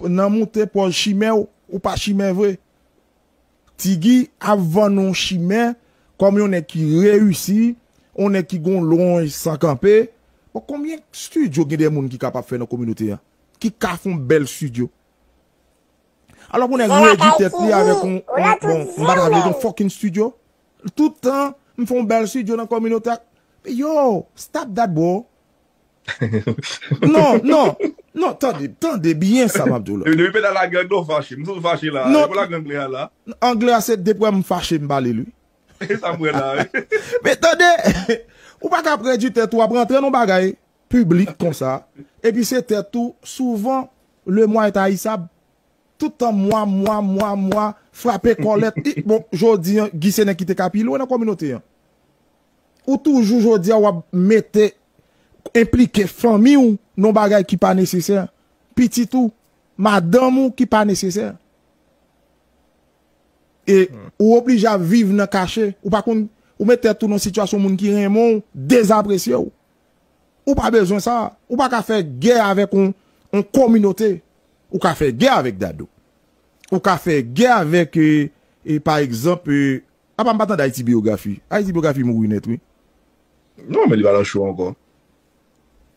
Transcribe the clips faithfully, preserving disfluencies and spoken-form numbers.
nan moute pòz chimè w, ou pa chimè vre. Tigi ap vann ou chimè kòm yon nèg ki reyisi, yon nèg ki gon lonj san kanpe. Bon, konbyen studio gen de moun ki kapab fè nan kominote a? Ki ka fè yon bèl studio? Alò pou nèg redwi tèt li avèk yon, yon, bon, m pa ta vle yon fucking studio. Tout tan, m fè yon bèl studio nan kominote a. Yo, stop that, bro. Non, non, non, tande, tande byen sa m ap di w la. Depi, depi pèt a la gang, non, fache. M sot fache la. Non. Pou la gang lè a la. Anglè a se depi wè m fache, m pale li. E sa m wè la, wi. Men tande, ou pa ka ap redwi tèt ou, ap rantre nan bagay piblik konsa. Epi se tèt ou, souvan, le moi est haïssable. Tout tan mwa, mwa, mwa, mwa, frape kòlèt. I- Bon, jodi an, Guy se nèg ki te ka pi lwen nan kominote an. Ou toujou jodi an w ap mete, enplike fanmi w nan bagay ki pa nesesè. Pitit ou, madanm ou ki pa nesesè. E ou oblije ap viv nan kache. Ou pa konn, ou met tèt ou nan sitiyasyon moun ki renmen w dezapresye w. Ou pa bezwen sa. Ou pa ka fè gè avèk yon, yon kominote. Ou ka fè gè avèk Dadou. Ou ka fè gè avèk, e, e, pa egzanp, e, apa m pa tande Ayiti Biyografi. Ayiti Biyografi mouri nèt, wi. Non, men li pa nan cho ankò.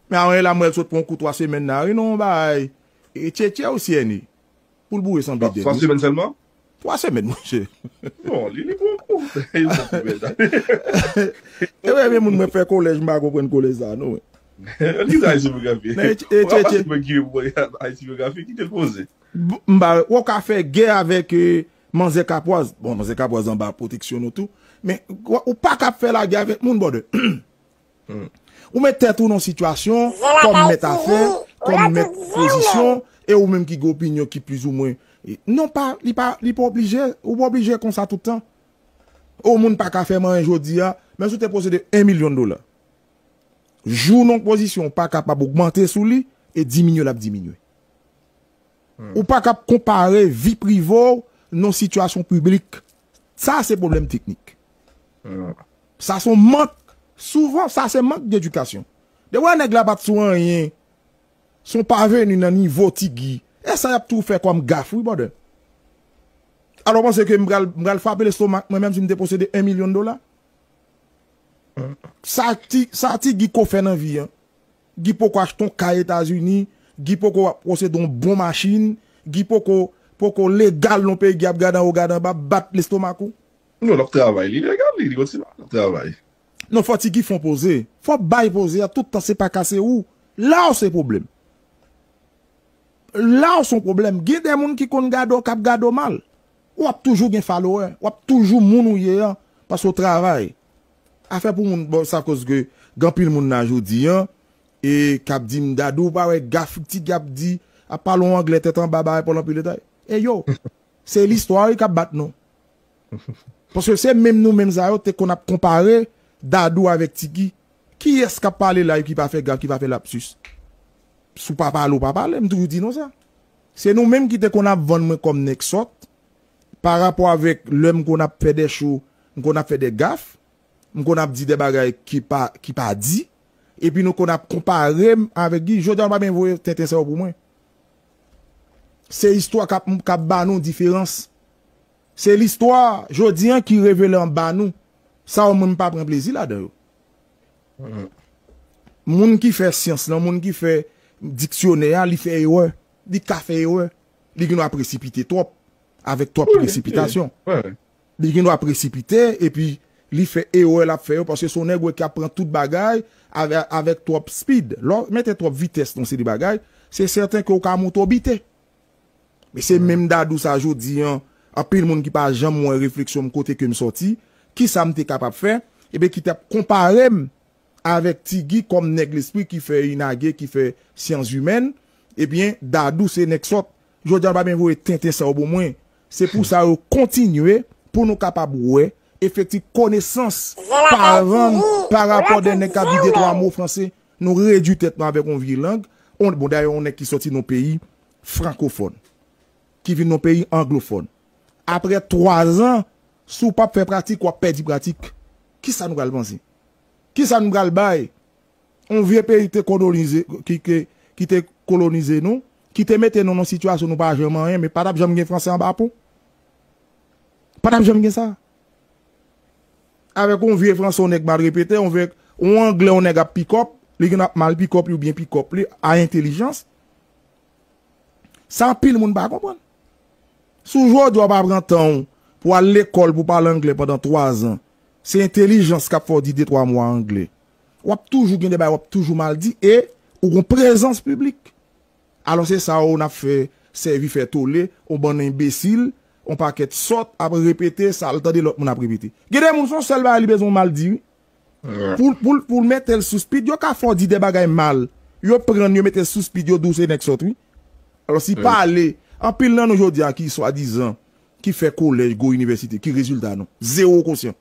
Men awen la, mwen sot pran kou twa semèn la, wi, non, bay. E tchetche ou syèni. Pou l boure san bidè. Twa semèn sèlman? Twa semèn, monchè. Non, li, li pran kou. Li pran kou, men. E wè, men moun mwen fè kolèj, m pa konprann kolèj sa, non, wi. Li sa Ayiti Biyografi. Nan, e, e, Ou pa e, pase mwen ki Ayiti Biyografi, kite l poze. B- M ba, ou ka fè gè avèk, e, Manzè Kapwaz. Bon, Manzè Kapwaz anba pwoteksyon nou tou. Men, ou, ou pa ka ap fè lagè avèk moun, brother. Ou met tèt ou nan sitiyasyon, kòm mèt afè, kòm mèt pozisyon, e ou menm ki gen opinyon ki plizoumwen. E, non pa, li pa, li pa oblije, ou pa oblije konsa tout tan. Ou moun pa ka fè m anyen jodi a, menm si w te posede yon milyon dola. Jou nan pozisyon, ou pa kapab ogmante sou li, e diminye, l ap diminye. Ou pa kab konpare vi prive w nan sitiyasyon piblik. Sa se pwoblèm teknik. Sa se yon mank, souvan, sa se mank dedikasyon. De wè nèg la pa t sou anyen, se yon pa vini nan nivo Tigi. E sa y ap tou fè kòm gaf, wi, brother. Alò, w panse ke m pral, m pral frape lestomak mwen menm si m te posede yon milyon dola? Sa ti, sa Tigi ko fè nan vi an? Gi poko achte yon kay Etazini, Gi poko posede yon bon machin, Gi poko, poko legal nan peyi, Gi ap gade anwo, gade anba, bat lestomak ou. Non, l ap travay, li legal, li, li kontinye ap travay. Non, fò Tigi fè yon poze. Fò bay poze a tout tan, se pa ka se ou. La w se pwoblèm. La w se yon pwoblèm. Gen de moun ki konn gade w, k ap gade w mal. W ap toujou gen follower. W ap toujou moun ou ye an. Paske w travay. Afè pou moun, bon, sa koz ke gen anpil moun la jodi an, e k ap di m, Dadou, ou pa wè gaf Tigi ap di, ap pale yon anglè tèt anba, bagay pa anpil detay. E yo, se listwa wi k ap bat nou. Paske se menm nou menm sa yo te konn ap konpare Dadou avèk Tigi. Kiyès k ap pale la ki pa fè gaf, ki pa fè lapsis? Si w pa pale, ou pa pale, m toujou di nou sa. Se nou menm ki te konn ap vann mwen kòm nèg sòt, pa rapò avèk lè m konn ap fè de cho, m konn ap fè de gaf, m konn ap di de bagay ki pa, ki pa di, epi nou konn ap konpare m avèk Guy. Jodi a, nou pa byen voye tenten sa yo pou mwen. Se istwa k ap, k ap ba nou diferans. Se listwa jodi an ki revele anba nou. Sa yo, mwen, m pa pran plezi ladan yo. Moun ki fè syans lan, moun ki fè diksyonè a, li fè erè. Li ka fè erè. Li gen dwa presipite twòp, avèk twòp presipitasyon. Li gen dwa presipite, epi li fè erè l ap fè yo, paske se yon nèg wè k ap pran tout bagay avè-, avèk twòp speed. Lè w mete twòp vitès nan seri bagay, se sèten ke w ka moute w bite. Men se menm Dadou sa jodi an, anpil moun ki pa janm wè refleksyon m kote ke m sòti, kisa m te kapab fè, ebyen ki t ap konpare m avèk Tigi kòm nèg lespri ki fè inage, ki fè syans imèn, ebyen Dadou se nèg sòt. Jodi a, pa byen voye tenten sa yo pou mwen. Se pou sa yo kontinye, pou nou kapab wè efektif konesans pa vann pa rapò de nèg k ap di de twa mo franse. Nou redwi tèt nou avèk yon vye lang. On, bon, dayè, yon nèg ki sòti nan peyi frankofòn, ki vin nan peyi anglofòn. Apre twa zan, si w p ap fè pratik, w ap pèdi pratik. Kisa nou pral panse? Kisa nou pral bay? Yon vye peyi te kolonize, ki, ki, ki te kolonize nou, ki te mete nou nan sitiyasyon nou pa janm anyen, men pa t ap janm gen franse anba pon. Pa t ap janm gen sa. Avèk yon vye franse yon nèg mal repete, yon vye, yon anglè yon nèg ap pikòp, li gen ap mal pikòp li oubyen pikòp li a entèlijans. Sa anpil moun pa konprann. Si w jodi a w pa pran tan w pou al lekòl pou pale anglè pandan twa zan, se entèlijans k ap fè w di de twa mo anglè. W ap toujou gen de bagay, w ap toujou mal di e ou gon prezans piblik. Alò se sa w n ap fè sèvi fè tole, yon bann enbesil, yon pakèt sòt ap repete sa l tande lòt moun ap repete. Gen de moun se yon sèl bagay li bezwen w mal di wi. Pou, pou, pou l mete l sou speed, yo ka fè w di de bagay mal. Yo pran l, yo mete l sou speed, yo di w se nèg sòt wi. Alò si pale, anpil nan nou jodi a ki swadizan, ki fè kolèj, gwo inivèsite, ki rezilta nou? Zewo konsyan.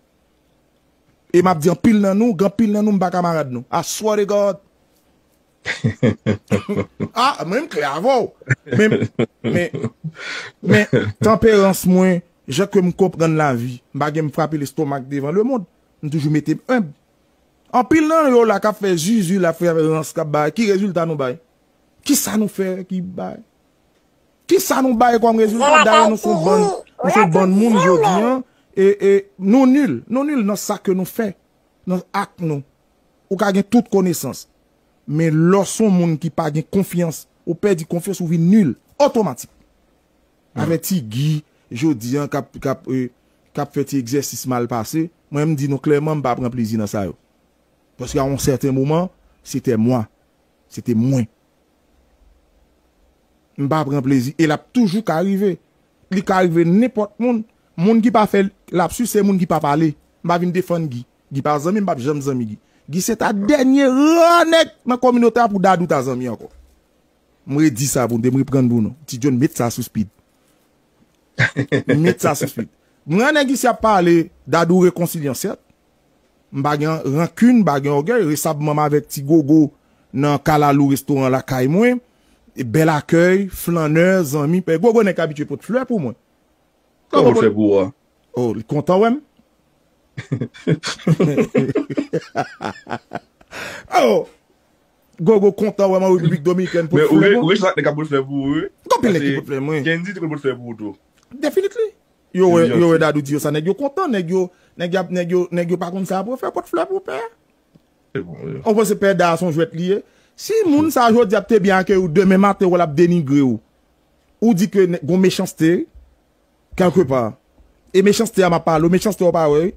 E m ap di anpil nan nou, gen anpil nan nou m pa kamarad nou. I swear to God. Ah, mwen m klè avè w. Men, men, men, tanperans mwen, jan ke m konprann lavi, m pa gen m frape lestomak devan lemonn. M toujou mete m enb. Anpil nan yo la k ap fè zuzu, la fè rans, k ap bay. Ki rezilta nou bay? Kisa nou fè ki bay? Kisa nou bay kòm rezilta? Dayè nou se yon bann, nou se yon bann moun jodi an, e, e nou nil. Nou nil nan sa ke nou fè, nan ak nou. Ou ka gen tout konesans. Men lè w se yon moun ki pa gen konfyans, ou pèdi konfyans, ou vin nil. Otomatik. Avè ti Guy, jodi an, k ap, k ap, e, k ap fè ti egzèsis mal pase, mwen m di nou klèman, m pa pran plezi nan sa yo. Paske a yon sèten moman, se te mwa. Se te mwen. M pa pran plezi. E l ap toujou ka rive. Li ka rive nenpòt moun. Moun ki pa fè lapsus, se moun ki pa pale. M pa vin defann Guy. Guy pa zanmi m, m p ap janm zanmi Guy. Guy se ta dènye ra nèg nan kominote a pou Dadou ta zanmi ankò. M redi sa pou nou, m reprann pou nou. Ti John, met sa sou speed. Met sa sou speed. Mwen nèg isi ap pale, Dadou rekonsilyan, sèt. M pa gen rankin, m pa gen ògèy. Resabman m avèk Ti Gogo nan Kalalou restoran lakay mwen. E bèl akèy, flannè, zanmi. Pè Gogo nèg k abitye pot flè pou mwen. Kòman pou l fè pou ou a? Oh, li kontan wè m. Oh! Gogo kontan wè m an Repiblik Dominikèn pot flè pou mwen. Ou wè sa nèg ap pot flè pou ou, wi. Gon pil nèg ki pot flè mwen. Kendy te konn pot flè pou ou tou. Definitely. Yo wè, yo wè Dadou di yo sa, nèg yo kontan, nèg yo, nèg y ap, nèg yo, nèg yo pa konn sa pou yo fè, pot flè pou pè. Ou panse pè Da se yon jwèt li ye? Si moun sa jodi ap te byen akeyi w, demen maten ou wè l ap denigre w. Ou di ke gon mechanste, kèlkepa. E mechanste a m ap pale w, mechanste w pa wè, wi.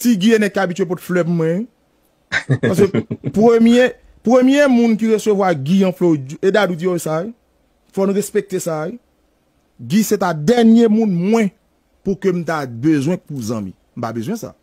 Ti Guy e nèg ki abitye pot flè pou mwen, wi. Paske premye, premye moun ki resevwa Guy an Florid, e Dadou di yo sa, wi. Fò n respekte sa, wi. Guy se ta dènye moun mwen pou ke m ta bezwen pou zanmi. M pa bezwen sa.